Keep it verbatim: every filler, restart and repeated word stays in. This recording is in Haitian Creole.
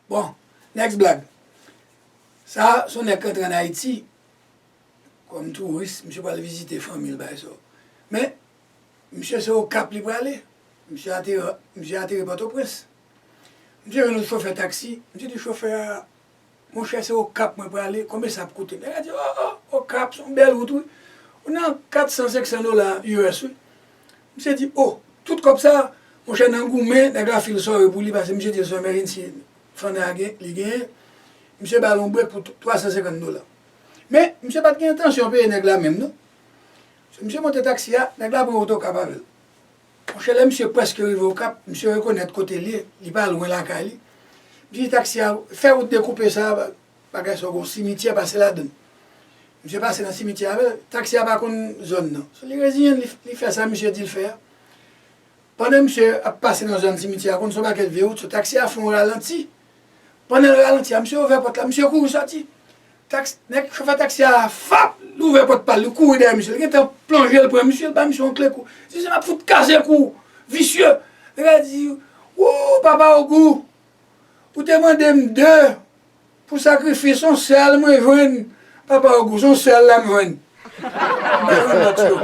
Bon, next blag. Sa, se yon nèg k antre ann Ayiti kòm touris, misye pral vizite fanmi l, bagay sa yo. Men, misye se Okap li prale. Misye ateri, misye ateri Pòtoprens. Misye jwenn yon chofè taksi, misye di chofè a, monchè, se Okap mwen prale, konbyen sa ap koute? Nèg la di, o, o, Okap, se yon bèl wout, wi. Ou nan kat san, senk san dola U S, wi. Misye di, o, tout kòb sa, monchè, nan goumen, nèg la feel sorry pou li, paske misye di l se yon emergency fund a gen, li genyen. Misye ba l yon break pou twa san senkant dola. Men, misye pa t gen entansyon peye nèg la menm, non. So, misye monte taksi a, nèg la pran otokap avè l. Monchè, lè misye prèske rive Okap, misye rekonèt kote l ye, li pa lwen lakay li. Misye di taksi a, fè wout dekoupe sa, bagay sa, gon simityè pase ladan l. Misye pase nan simityè avè l, taksi a pa konn zòn nan. So, li reziyen l, li, li fè sa misye di l fè a. Pandan misye ap pase nan zòn simityè a, konn se yon pakèt vye wout, so taksi a fè yon ralanti. Pandan l ralanti a, misye ouvè pòt la, misye kouri sòti. Taks, nèg chofè taksi a, fap, li ouvè pòt pa l, li kouri dèyè misye. Li gentan plonje l pran misye, l ba misye yon kle kou. Di, "M ap fout kase kou, visye." Nèg la di, "Wou, papa Ogou, ou te mande m de pou sakrifis, yon sèl mwen jwenn. Papa Ogou, se yon sèl la m jwenn. M pa jwenn lòt yo."